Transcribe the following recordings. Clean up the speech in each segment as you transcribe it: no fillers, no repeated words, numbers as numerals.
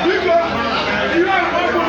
Biko, ihe ọ bụrụ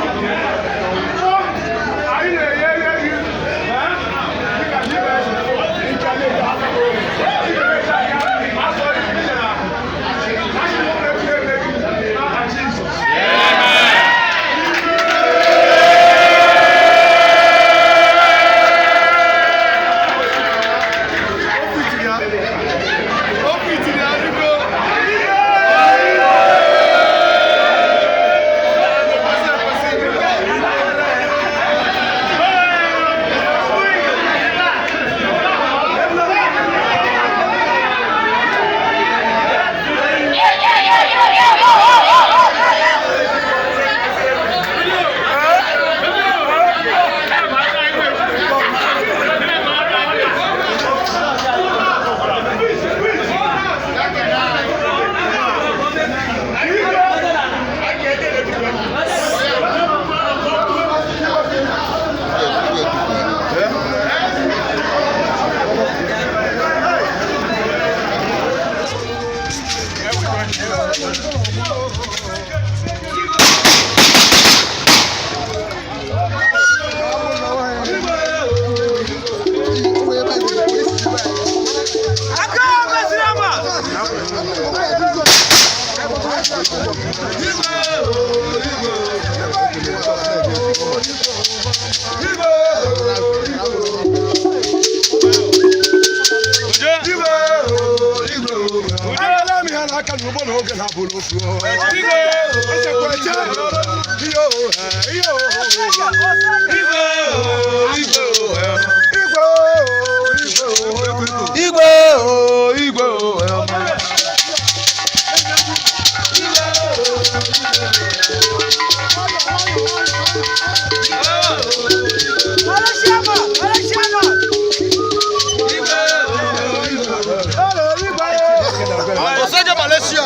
Igwe o, igwe o. Osege Malaysia.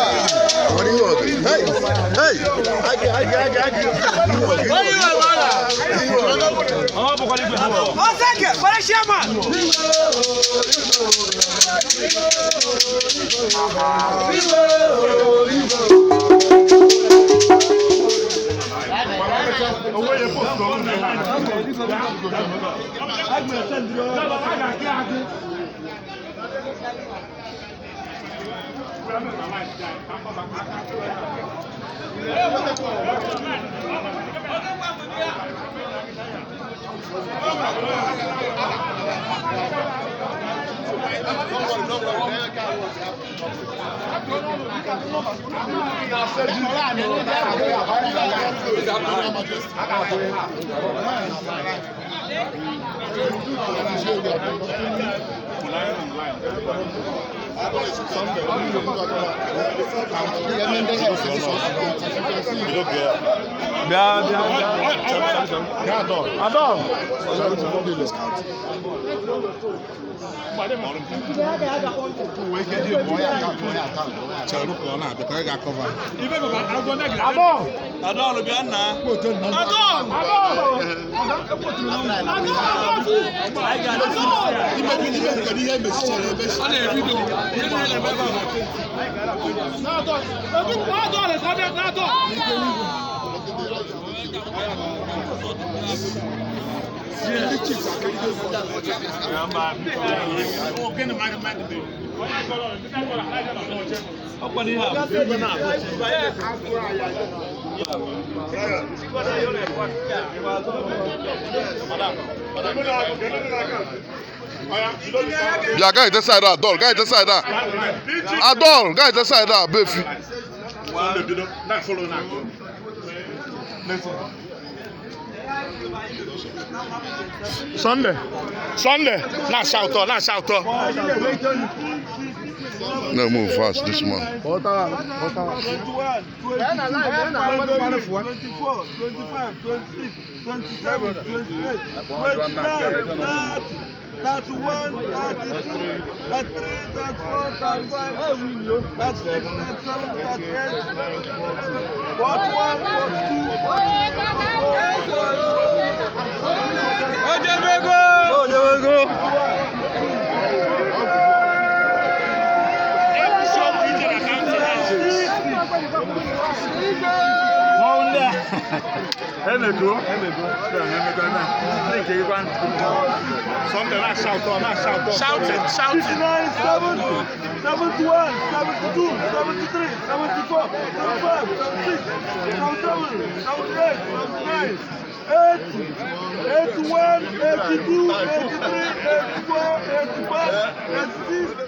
Osege Malaysia man. Adọọlụ bịa nna. Bịa gaa ite side a dọl, gaa ite side a. Adọl, gaa ite side a befi. Sunday. Sunday. Na shout out, na shout out. No move fast this man. 21, 24, 25, 26, 27, 28, 29, 30, 31, 32, 33, 34, 35, 36, 37, 38, 41, 42, 43, Ojebego. Emego. Emego. Emego. Sunday, na shout out, na shout out. Shouting, shouting. 69, 70, 71, 72, 73, 74, 75, 76, 77, 78, 79, 80, 81, 82, 83, 84, 85, 86,